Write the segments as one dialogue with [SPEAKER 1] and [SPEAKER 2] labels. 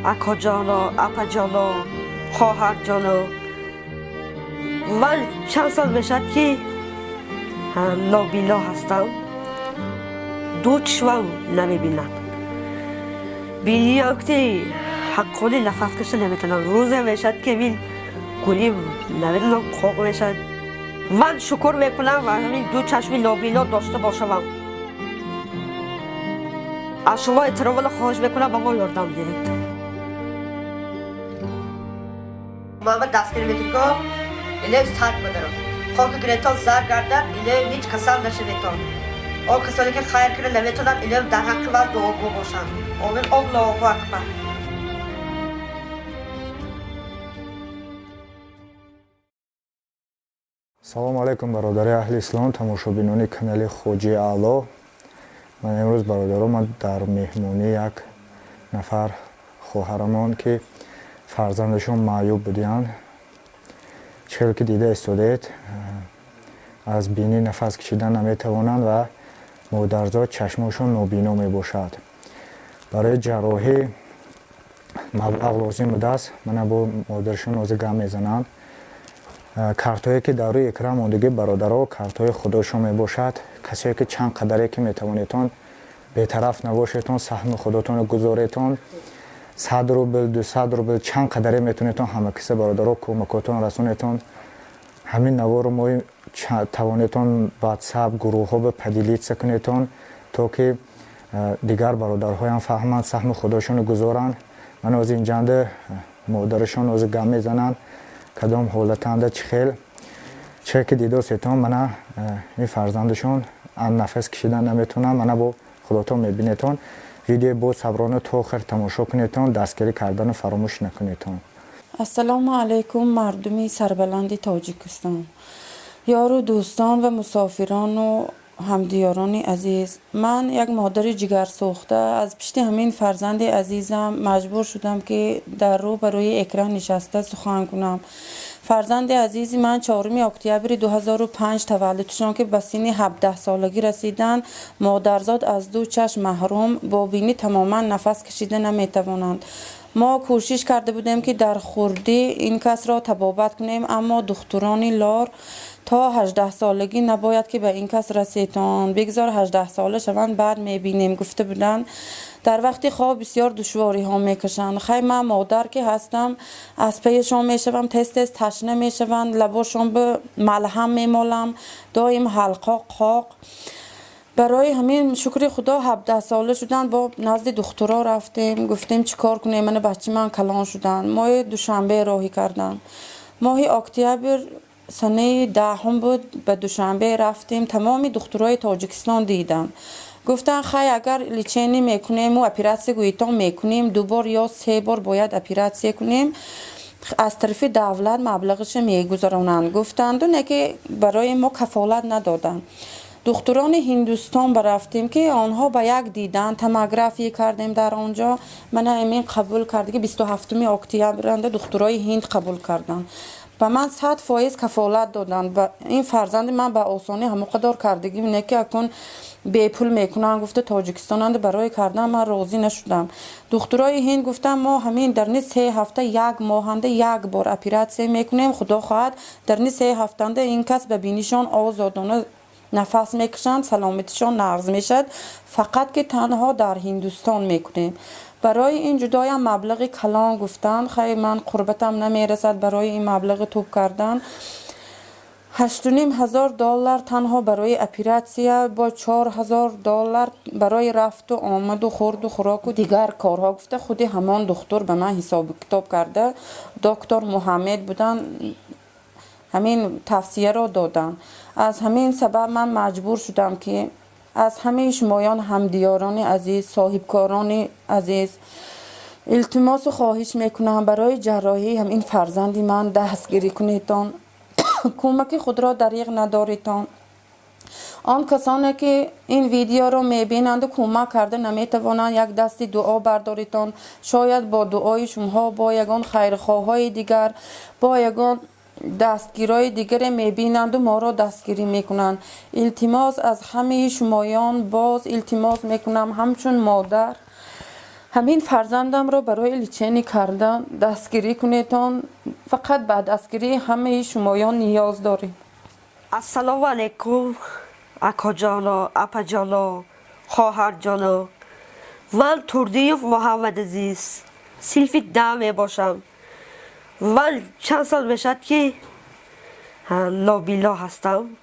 [SPEAKER 1] Акоҷоно, апаҷоно, хоҳарҷоно, ман чанд сол мешавад, ки нобино ҳастам. Ду чишмам намебинад. Биниям ки ҳаққони нафас каша наметавонам. Рӯзе мешавад, ки ин гулим намедонам, қоқ мешавад. Ман шукр мекунам ва ҳамин ду чашми нобино дошта бошавам. Аз шумо эҳтиромона хоҳиш мекунам, ба мо ёрдам диҳед. Ман дастгирӣ мекунам, илем сад бадарам. Хоки гиретон зар гардад, илем ҳеҷ касал нашаветон. Он касоне ки хайр кара наметавонанд, илем дар ҳаққи ман дуогӯ бошанд. Омин. Аллоҳу акбар.
[SPEAKER 2] Салому алайкум, бародари аҳли ислом, тамошобинони канали Хоҷи Аъло. Ман имрӯз, бародаро, ман дар меҳмонӣ як нафар хоҳарамон, ки фарзандашон маъюб будиянд. Чӣ хел ки дида истодаед, аз бинӣ нафас кашидан наметавонанд ва модарзод чашмошон нобино мебошад. Барои ҷарроҳӣ маблағ лозим будааст. Мана бо модарашон ҳозир гап мезананд. Картҳое ки дар рӯи экран мондагӣ, бародаро, картҳои худошон мебошад. Касое ки чанд қадаре ки метавонедтон, бетараф набошедтон, саҳми худотонро гузоретон. 100 рубл, 200 рубл, чанд қадаре метавонедтон, ҳама киса, бародаро, кӯмакотон расонедтон. Ҳамин наворо мо тавонедтон ватсап гурӯҳҳо ба поделиться кунедтон, то ки дигар бародарҳоям фаҳманд, саҳми худошонро гузоранд. Ман ҳозир инҷанда модарашон ҳозир гап мезананд, кадом ҳолатанда, чӣ хел. Чӣ ки дидосетон, мана ин фарзандашон нафас кашидан наметавонанд. Мана бо худотон мебинетон. Видеои бо саброна то охир тамошо кунедтон, дастгирӣ карданро фаромӯш накунедтон.
[SPEAKER 3] Ассалому алайкум, мардуми сарбаланди Тоҷикистон, ёру дӯстон ва мусофирону ҳамдиёрони азиз. Ман як модари ҷигарсӯхта аз пишти ҳамин фарзанди азизам маҷбур шудам, ки дар рӯ ба рӯи экран нишаста сухан кунам. Фарзанди азизи ман 4 октябри 2005 таваллудшон, ки ба синни 17 солагӣ расиданд, модарзод аз ду чашм маҳрум, бо бинӣ тамоман нафас кашида наметавонанд. Мо кӯшиш карда будем, ки дар хурдӣ ин касро табобат кунем, аммо духтурони лор то 18 солагӣ набояд, ки ба ин кас расетон, бигзор 18 сола шаванд, баъд мебинем, гуфта буданд. Дар вақти хоб бисёр душвориҳо мекашанд. Хай, ман модар ки ҳастам, аз паишон мешавам, тез тез ташна мешаванд, лабошон ба малҳам мемолам, доим ҳалқо қоқ. Барои ҳамин, шукри худо, 17 сола шуданд, бо назди духтуро рафтем, гуфтем, чӣ кор кунем, мана бачаи ман калон шуданд. Моҳи Душанбе роҳӣ карданд. Моҳи октябр, санаи 10-ум буд, ба Душанбе рафтем. Тамоми духтурои Тоҷикистон диданд, гуфтанд, хай, агар лечение мекунему оператсия гӯитон мекунем, ду бор ё се бор бояд оператсия кунем, аз тарафи давлат маблағаша мегузаронанд, гуфтанду, не ки барои мо кафолат надоданд. Духтурони Ҳиндустон барафтем, ки онҳо ба як дидан томография кардем дар он ҷо. Мана эмин қабул кард, ки 27-уми октябранда духтурои ҳинд қабул карданд, ба ман 100% кафолат доданд. Ин фарзанди ман ба осонӣ ҳамоқадор кардагӣ, не ки акун бепул мекунанд, гуфта, тоҷикистонанд. Барои кардан ман розӣ нашудам. Духтурои ҳинд гуфтанд, мо ҳамин дар ни 3 ҳафта, як моҳанда як бор оператсия мекунем, худо хоҳад, дар ни 3 ҳафтанда ин кас ба бинишон озодона нафас мекашанд, саломатишон нағз мешавад, фақат ки танҳо дар Ҳиндустон мекунем. Барои ин ҷудоям маблағи калон гуфтанд. Хай, ман қурбатам намерасад барои ин маблағи тӯб кардан. 8500 доллар танҳо барои оператсия, бо 4000 доллар барои рафту омаду, хӯрду хӯроку дигар корҳо, гуфта, худи ҳамон духтур ба ман ҳисобу китоб карда, доктор Муҳаммед буданд, ҳамин тавсияро доданд. Аз ҳамин сабаб ман маҷбур шудам, ки аз ҳамаи шумоён, ҳамдиёрони азиз, соҳибкорони азиз, илтимосу хоҳиш мекунам, барои ҷарроҳии ҳамин фарзанди ман дастгирӣ кунедтон, кӯмаки худро дариғ надоритон. Он касоне ки ин видеоро мебинанду кӯмак карда наметавонанд, як дасти дуо бардоритон. Шояд бо дуои шумоҳо, бо ягон хайрхоҳҳои дигар, бо ягон дастгирои дигаре мебинанду моро дастгирӣ мекунанд. Илтимос аз ҳамаи шумоён, боз илтимос мекунам, ҳамчун модар. Ҳамин фарзандамро барои лечение кардан дастгирӣ кунедон. Фақат ба дастгирии ҳамаи шумоён ниёз дорем.
[SPEAKER 1] Ассалому алайкум, акоҷоно, апаҷоно, хоҳарҷоно. Ман Турдиев Муҳаммадазиз, синфи 10 мебошам. Ман чанд сол мешавад, ки нобино ҳастам,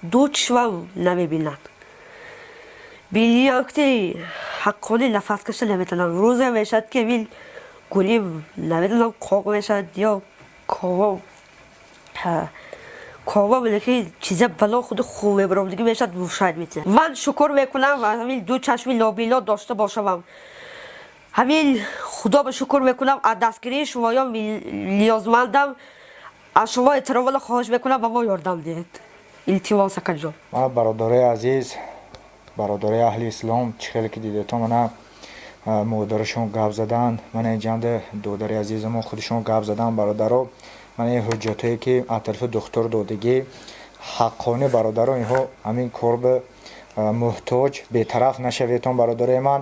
[SPEAKER 1] ду чишмам намебинад. Бинёкти ҳаққони нафас кашта наметавонам. Рӯзе мешавад, ки ин гулим, намедонам, қоқ мешавад ё ковом ковом, лекин чиза бало худи хуб мебарам, дига мешавад, мушайд метиҳад. Ман шукр мекунам, ҳамин ду чашми нобино дошта бошамам, ҳамин Худо ба шукр мекунам. Аз дастгирии шумоён ниёзмандам. Аз шумо эҳтиромона хоҳиш мекунам, ба мо ёрдам диҳед. Илтимос, акаҷон.
[SPEAKER 2] Ман, бародарои азиз, бародарои аҳли ислом, чӣ хеле ки дидетон, мана модарашон гап задан, мана инҷанда додари азизамон худашон гап задан. Бародаро, мана ин ҳуҷҷатҳое, ки аз тарафи духтур додагӣ, ҳаққони. Бародаро, инҳо ҳамин кор ба муҳтоҷ, бетараф нашаветон. Бародарои ман,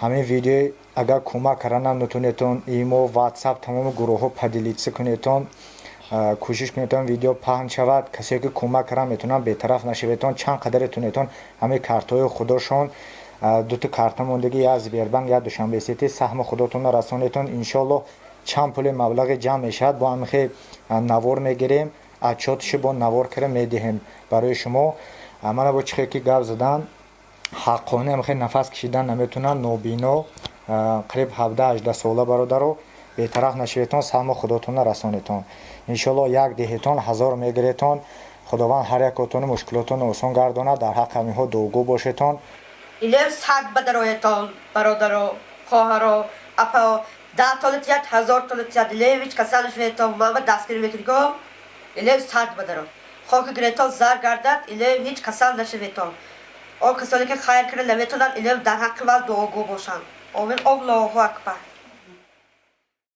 [SPEAKER 2] ҳамин видео агар кӯмак карданам натунетон, имо, Ватсап, тамоми гурӯҳҳо поделиться кунетон, кӯшиш кунетон, видео паҳн шавад. Касе ки кӯмак кардан метавонанд, бетараф нашаветон. Чанд қадаре тунетон, ҳамин картҳои худошон, дута карта мондагӣ, як Сбербанк, як Душанбе Сити, саҳми худотонро расонетон. Иншоаллоҳ, чанд пули маблағе ҷамъ мешавад, бо ҳамихе навор мегирем, отчётши бо навор кара медиҳем барои шумо. Мана бо чихе ки гап задан, ҳаққони ҳамихе нафас кашидан наметавонанд, нобино, қариб 17-18 сола. Бародаро, бетараф нашаветон, саҳми худотонро расонетон. Иншоаллоҳ, як деҳетон, ҳазор мегиретон. Худованд ҳар якотони мушкилотонро осон гардонад. Дар ҳаққи ҳаминҳо дуогӯ бошетон.
[SPEAKER 1] Илем сад ба дароятон, бародаро, хоҳаро, апао. 10 тола тият, 1000 тола тият, илем ҳеҷ касал нашаветон. Ман дастгирӣ мекунигом, илем сад ба даро. Хоки гиретон зар гардад, илем ҳеҷ касал нашаветон. Он касоне ки хайр кара наметавонанд, илем дар ҳаққи ман дуогӯ бошанд. Омин. Аллоҳу акбар.